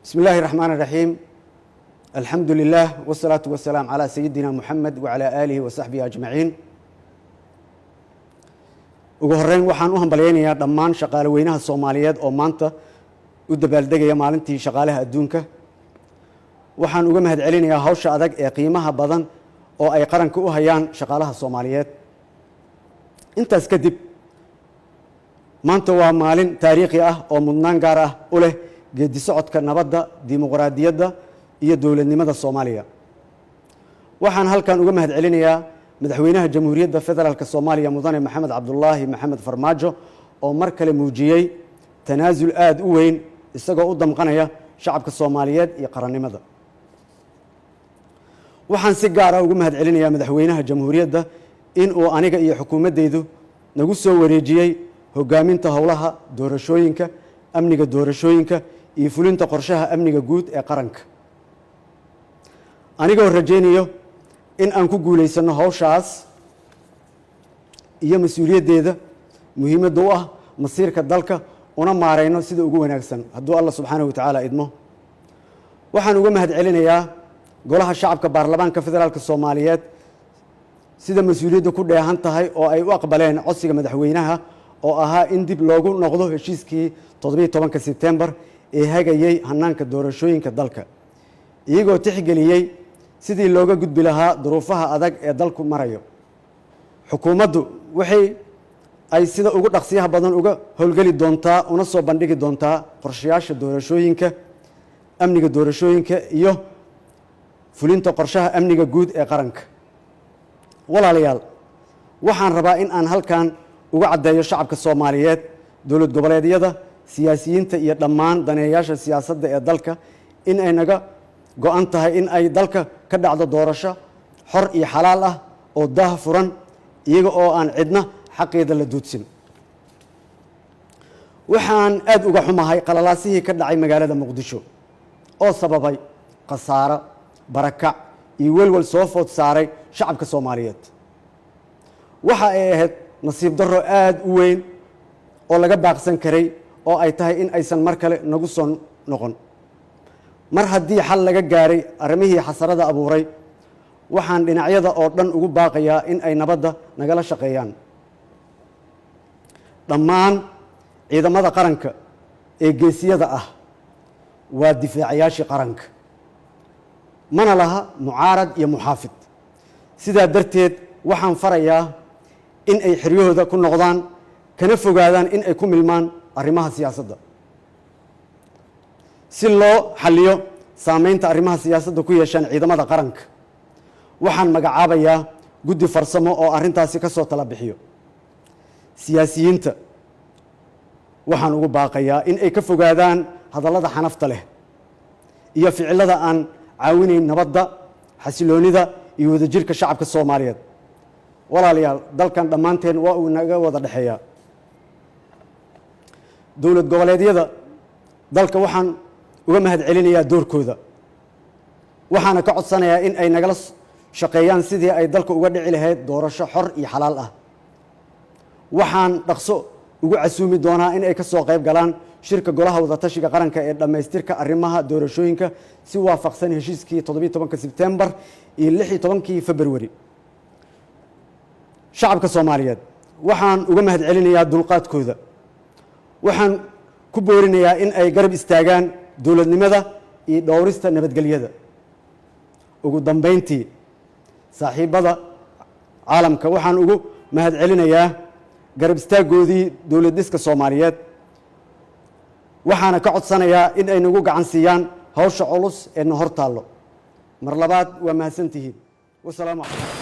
بسم الله الرحمن الرحيم، الحمد لله والصلاة والسلام على سيدنا محمد وعلى آله وصحبه أجمعين. Ugu horeyn, waxaan u hambalyaynayaa dhammaan shaqaale weynaha Soomaaliyeed oo maanta u dabaaldegaya Maalintii Shaqaalaha Adduunka. Waxaan uga mahad celinayaa hawsha adag ee qiimaha badan oo ay qaranka u hayaan shaqaalaha Soomaaliyeed. Intaas kadib, maanta waa maalin taariikhi ah oo mudnaan gaar ah u leh geedi socodka nabadda, dimuqraadiyadda iyo dowladnimada Soomaaliya. Waxaan halkan uga mahad celinayaa Madaxweynaha Jamhuuriyadda Federaalka Soomaaliya, Mudane Maxamed Cabdulaahi Maxamed Farmaajo, oo mar kale muujiyey tanaasul aada u weyn, isagoo u damqanaya shacabka Soomaaliyeed iyo qarannimada. Waxaan si gaar ah ugu mahad celinayaa Madaxweynaha Jamhuuriyadda in uu aniga iyo xukuumaddaydu nagu soo wareejiyey hoggaaminta howlaha doorashooyinka, amniga doorashooyinka iyo fulinta qorshaha amniga guud ee qaranka, anigoo rajaynayo in aan ku guulaysanno hawshaas iyo mas-uuliyaddeeda muhiimadda u ah masiirka dalka, una maarayno sida ugu wanaagsan, hadduu Allah subxaanahu wa tacaala idmo. Waxaan uga mahad celinayaa Golaha Shacabka Baarlamaanka Federaalka Soomaaliyeed sida mas-uuliyadda ku dheehan tahay oo ay u aqbaleen codsiga madaxweynaha oo ahaa in dib loogu noqdo heshiiskii 17-ka Sebtembar ee hagayey hanaanka doorashooyinka dalka, iyagoo tixgeliyey sidii looga gudbi lahaa duruufaha adag ee dalku marayo. Xukuumaddu waxay ay sida ugu dhaqsiyaha badan uga howlgeli doontaa una soo bandhigi doontaa qorshayaasha doorashooyinka, amniga doorashooyinka iyo fulinta qorshaha amniga guud ee qaranka. Walaalayaal, waxaan rabaa in aan halkan uga caddeeyo shacabka Soomaaliyeed, dowlad goboleedyada, siyaasiyiinta iyo dhammaan daneeyayaasha siyaasadda ee dalka in ay naga go-an tahay in ay dalka ka dhacdo doorasho xor iyo xalaal ah oo daah furan, iyaga oo aan cidna xaqeeda la duudsin. Waxaan aada uga xumahay qalalaasihii ka dhacay magaalada Muqdisho oo sababay khasaaro, barakac iyo welwel soo food saaray shacabka Soomaaliyeed. Waxa ay ahayd nasiib darro aada u weyn oo laga baaqsan karay oo ay tahay in aysan mar kale nagu soo noqon. Mar haddii xal laga gaaray arrimihii xasarada abuuray, waxaan dhinacyada oo dhan ugu baaqayaa in ay nabadda nagala shaqeeyaan. Dhammaan ciidamada qaranka ee geesiyada ah waa difaacayaashii qaranka, mana laha mucaarad iyo muxaafid. Sidaa darteed, waxaan farayaa in ay xeryahooda ku noqdaan, kana fogaadaan in ay ku milmaan arrimaha siyaasadda. Si loo xalliyo saameynta arrimaha siyaasadda ku yeeshaan ciidamada qaranka, waxaan magacaabayaa guddi farsamo oo arrintaasi ka soo tala bixiyo. Siyaasiyiinta waxaan ugu baaqayaa in ay ka fogaadaan hadallada xanafta leh iyo ficilada aan caawinayn nabadda, xasiloonida iyo wadajirka shacabka Soomaaliyeed. Walaalayaal, dalkan dhammaanteen waa uu naga wada dhexeeyaa. Dowlad goboleedyada dalka waxaan uga mahad celinayaa doorkooda, waxaana ka codsanayaa in ay nagala shaqeeyaan sidii ay dalka uga dhici lahayd doorasho xor iyo xalaal ah. Waxaan dhaqso ugu casuumi doonaa in ay ka soo qayb galaan shirka Golaha Wadatashiga Qaranka ee dhammaystirka arrimaha doorashooyinka, si waafaqsan heshiiskii 17-ka Sebtembar iyo 16-kii Februari. Shacabka Soomaaliyeed waxaan uga mahad celinayaa dulqaadkooda. Waxaan ku boorinayaa in ay garab istaagaan dowladnimada iyo dhowrista nabadgelyada. Ugu dambayntii, saaxiibbada caalamka waxaan ugu mahad celinayaa garab istaaggoodii dowlad dhiska Soomaaliyeed, waxaana ka codsanayaa in ay nagu gacan siiyaan hawsha culus ee na hor taallo. Mar labaad, waa mahadsantihiin. Wasalaamu calaykum.